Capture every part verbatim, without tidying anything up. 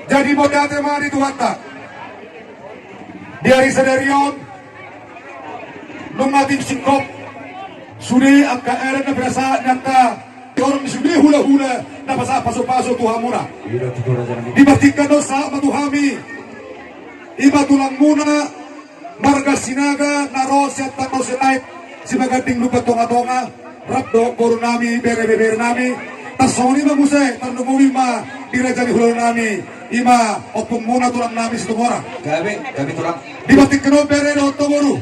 Jadi mauliate ma di Tuhanta. Di ari sadari on, nunga tingkos singkop sude angka adat na pinasahat ni angka torang ni sude hulahula na pasahat pasupasu tu hamuna. Dipatikkan do sahat ma tu hami, i ma tulangmuna marga Sinaga na ro sian Tano Sirait, Sibaganding Lumban Tongatonga, rap dohot boru nami, bere bebere nami. Tarsongon i ma muse, tarlumobi ma di raja ni hulahula nami, i ma ompungmuna tulang nami Situmorang. Gabe, gabe tulang. Dipatikkan on bere dohot boru.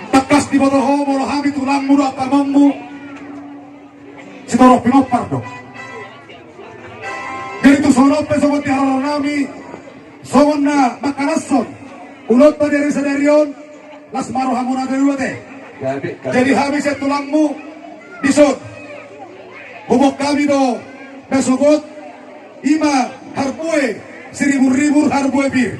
Tangkas diboto ho molo hami tulangmu dohot amangmu sitorop pinompar do. Jadi tung songon on pe songon di haroro nami, songon na mangkalashon ulaonta di ari sadari on, las ma rohamuna dua te. Gabe, gabe. Jadi hami sian tulangmu dison, huboan hami do na sogot, i ma harbue siribur-ribur, harbue pir.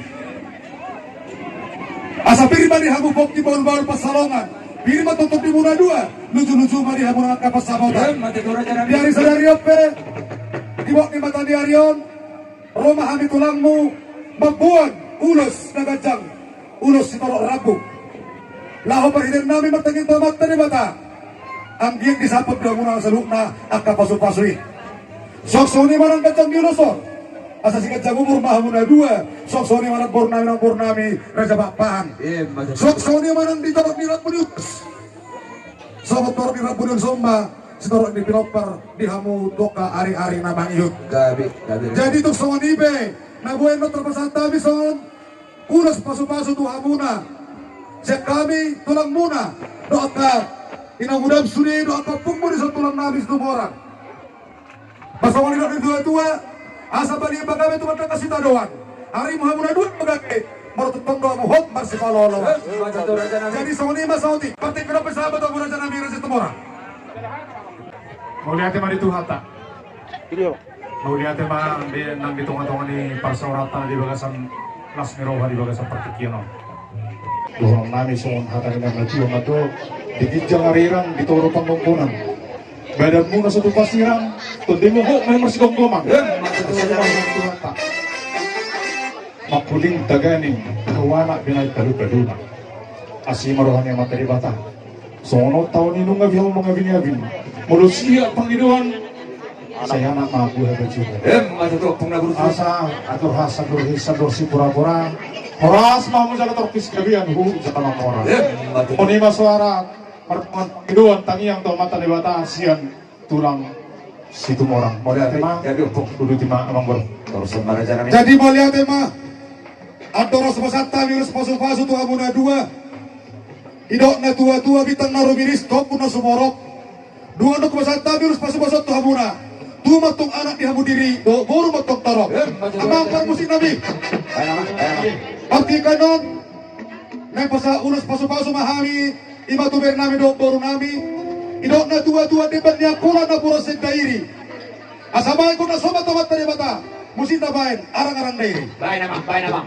Asa pir ma di hamu pongki bahul-bahul pansalongan, pir ma tondimuna dua, luju-luju ma di hamu nang angka pansamotan. Di ari sadari on pe, di bot ni mata ni ari on, ro ma hami tulangmu mamboan ulos na ganjang, ulos sitorop rambu. Laho parhitean nami martangiang tu Amanta Debata, anggiat disampap di hamuna saluhutna angka pasupasu i. Songon i ma nang ganjang ni ulos on, asa siganjang umur ma hamuna dua. Songon i ma nang boru nami, nang boru nami Raja Pakpahan. Songon i ma nang di torop ni rambu ni ulos. Songon torop ni rambu ni ulos on ma sitorop ni pinompar di hamu tu angka ari-ari na mangihut. Jadi tung songon i pe na boi annon tarpasahat hami songon ulos pasupasu tu hamuna sian hami tulangmuna dohot angka inangmuna sude dohot angka ompungmu dison tulang nami Situmorang. Pasongon i dok ni tua-tua, asa balian ma gabe tu marga sitadoan. Arimu hamu na dua ma gabe, martongtong do hamu hot marsipaloaloan. Jadi songon i ma saotik, partingkian on pe sahabat hamu raja nami Raja Situmorang. Mauliate ma di Tuhanta. Mauliate ma nang di tonga-tonga ni parsaoranta di bagasan las ni roha di bagasan partingkian on. Dohonon nami songon hata ni natua-tua ma do, di ginjang arirang di toru panggonggonan. Badanmuna so tupa sirang, tondimu hot ma marsigomgoman. Mangkuling taganing, ahu anak binahen talu-taluna. Asi ma roha ni Amanta Debata. Songon on taon i nunga bihau mangabin-abin. Molo siap pangidoan. Sai anak ma buha baju. Asa atur hasa durhi sador sipura-pura. Horas ma hamu jala torkis gabean hu jala mamora. On i ma soara marpangidoan tangiang tu Amanta Debata sian tulang Situmorang. Mauliate ma. Uduti ma amang boru. Jadi mauliate ma. Andorang so pasahat hami ulos pasupasu tu hamuna dua. Didok na tua-tua, bintang na rumiris, tompul na sumorop. Dung pasahat hami ulos pasupasu tu hamuna, tubu ma tong anak di hamu diri, dohot boru ma tong torop. Amang parmusik nami. Partingkian on, naeng pasahat ulos pasupasu ma hami, i ma tu bere nami dohot boru nami. Didok na tua-tua, demban ni angkola napuran sian Dairi. Asa baen hona somal tu Amanta Debata, musikna baen arang-arang Dairi. Baen amang, baen amang.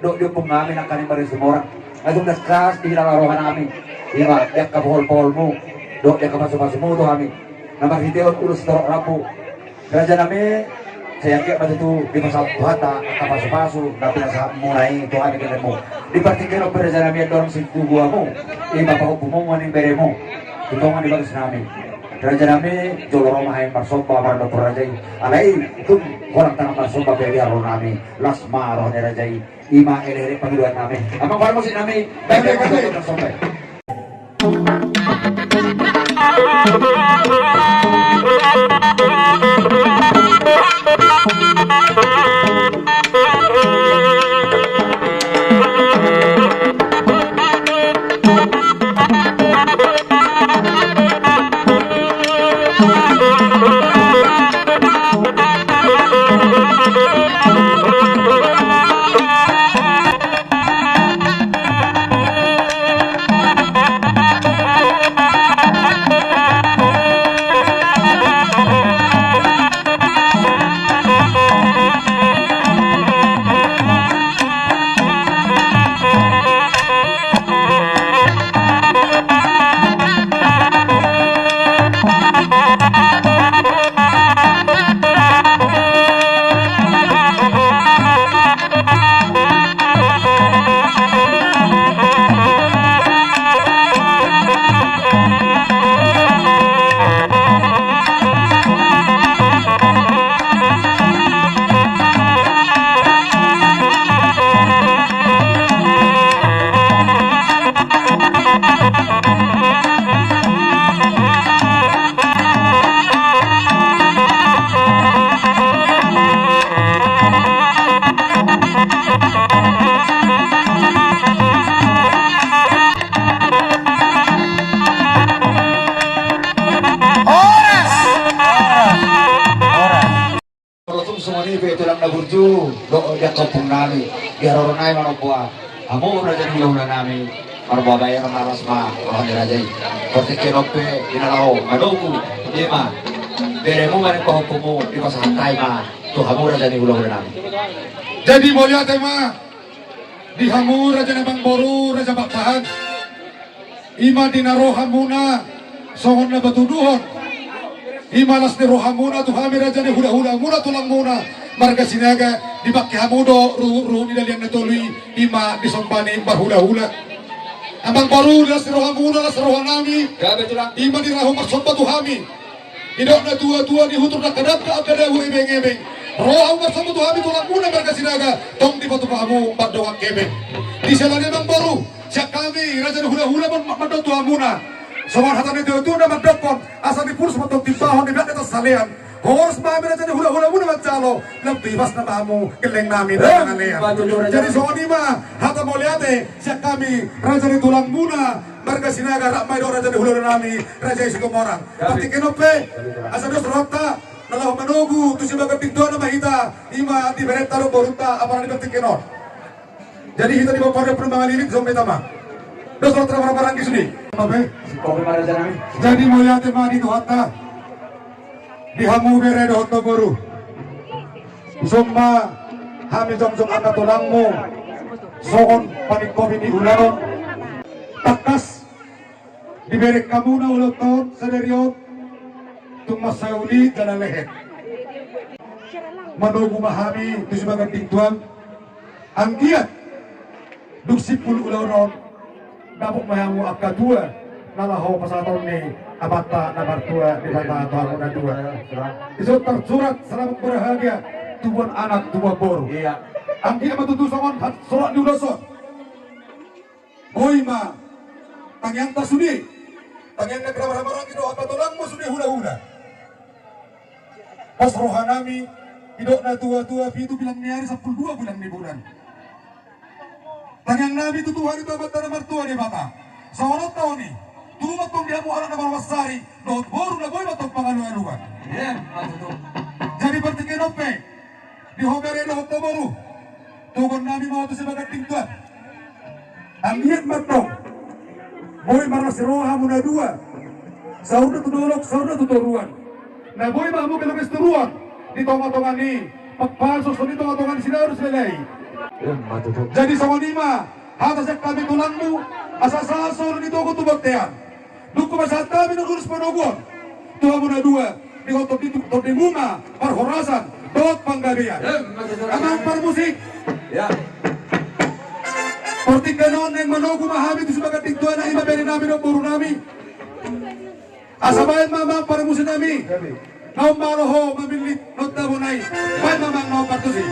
dohot di ompung nami nangkaning Marga Situmorang. Nga tung das kelas dihilala roha nami, ima di angka pohol-poholmu dohot di angka pasu-pasumu tu hami na marhitehon ulos torop rambu. Raja nami, sai anggiat ma tutu dipasahat Tuhanta angka pasu-pasu na pinasahatmuna i tu hami, kelenmu. Di partingkian on pe raja nami, andorang singkubu hamu, ima pahompumuna ning beremu tu tonga ni bagas nami. Raja nami, jolo ro ma hami marsomba maradophon raja i. Alai tung holan tangan marsomba pe di haroro nami, las ma roha ni raja i. Ima elekelek pangidoan nami. Amang parmusik nami, baen ma tu marsomba. Horas! Horas! Horas! Molo tung songon i pe tulang na burju dohot di angka ompung nami, di haroro nami manomboa hamu raja ni hulahula nami, marboa bahenon, las ma roha ni raja i. Partingkian on pe di na laho manogu, ima beremu ma ning pahompumu, dipasahat hami ma tu hamu raja ni hulahula nami. Jadi mauliate ma di hamu raja ni amangboru, raja pakpahan. Ima di na ro hamuna songon na patuduhon, ima las ni rohamuna tu hami raja ni hulahulamuna, tulangmuna marga Sinaga, dipangke hamu do ruhutruhut ni Dalihan Na Tolu i, ima disomba ni marhulahula. Amangboru, las ni rohamuna, las roha nami, ima di na ro hamu marsomba tu hami. Didok natuatua, di hutur dangkadangka angka dabu ebengebeng, ro hamu marsomba tu hami tulangmuna marga Sinaga, tong dipatupa hamu umpat dongan kebe. Di siala ni i amangboru, sian hami raja ni hulahula ma-, mandok tu hamuna. Songon hata ni natuatua na mandokkon, asa dipulus ma tong timbahon, dibeak di atas salean. Horas ma hami raja ni hulahulamuna manjalo, lam tu ibasna ma hamu gelleng nami. Jadi songon i ma hata mauliate sian hami raja ni tulangmuna marga Sinaga, rap ma i dohot raja ni hulahula nami, raja i Situmorang. Partingkian on pe, asa dos rohanta, na laho manogu tu Sibaganding Tuan ma hita, ima di berenta dohot borunta, apala di partingkian on. Jadi hita di bawah pada pun mangaliling, somba hita ma. Dos rohanta, marhahamaranggi sude. Jadi mauliate ma di Tuhanta, di hamu bere dohot boru. Somba hami jongjong angka tulangmu, songon paningkopi ni ulaon. Tangkas dibereng hamuna ulaonta on sadari on, tung mansai uli jala lehet. Manogu ma hami tu Sibaganding Tuan, anggiat dung simpul ulaon on, dapot ma hamu angka tua na laho pasahaton ni Amanta na martua Debata tu hamu na dua. Dison tarsurat selamat berbahagia, tubuan anak, tubuan boru. Anggiat ma tutu songon surat ni ulos on. Boi ma tangiangta sude, tangiang na marhahamaranggi dohot angka tulangmu sude hulahula. Pos roha nami, didok natuatua, pitu bilang ni ari, sampulu dua bilang ni bulan. Tangiang nami tu Tuhan i, tu Amanta na martua Debata. Songon on taon i, tubu ma tong di hamu anak na marmansari dohot boru na boi ma tong pangalualuan. Jadi partingkian on pe, di ho bere dohot ho boru, toguon nami ma tu Sibaganding Tuan. Anggiat ma tong boi marlas ni roha hamu na dua, saurna tu dolok, saurna tu toruan. Na boi ma hamu gelleng turuan di tongatonga ni Pakpahan, songon i di tongatonga ni Sinarung Silalahi. Jadi songon i ma hata sian hami tulangmu, asa sahat songon i togu tu bontean. Dung hupasahat hami na lurus panoguon tu hamu na dua, dohot tondi, tondimu ma parhorasan dohot panggabean. Amang parmusik. Partingkian on naeng manogu ma hami tu sibagas tingki tuana, i ma bere nami dohot boru nami. Asa baen ma amang parmusik nami. Naung malo ho mamillit non tabo nai. Baen ma amang naung partusi.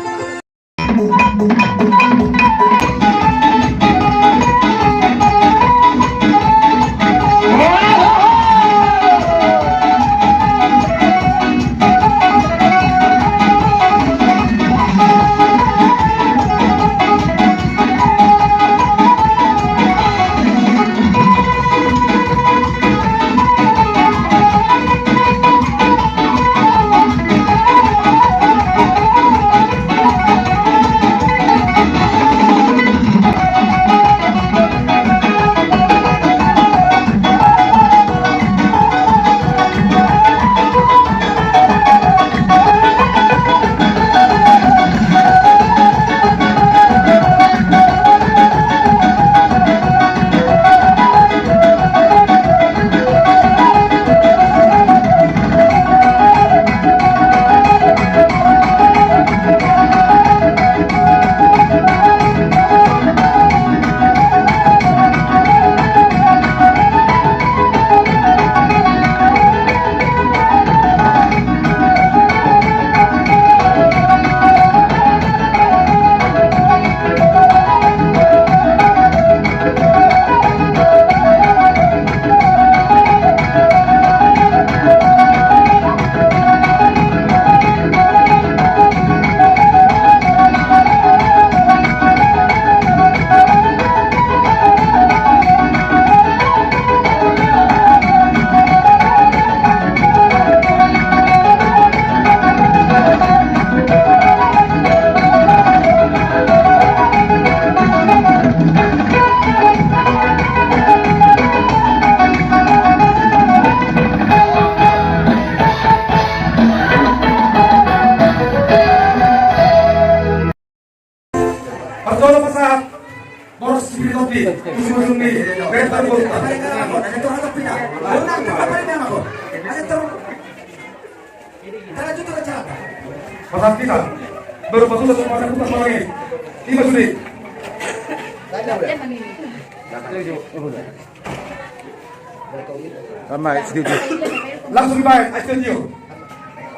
Parjolo pasahat boras sipir topi, usu-usu ni, beta bota. Pasahat hita. Baru pasudah sama ada buka lagi. Lima sudah. Sama studio. Langsung dibayar, studio.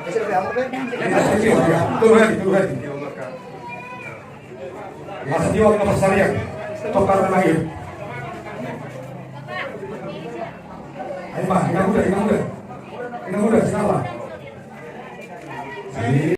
Studio, ya. Turun hati, turun hati. Mas Dio, kita persarian. Tokar lahir. Ayo, Pak, kita muda, kita muda. Kita muda, siapa?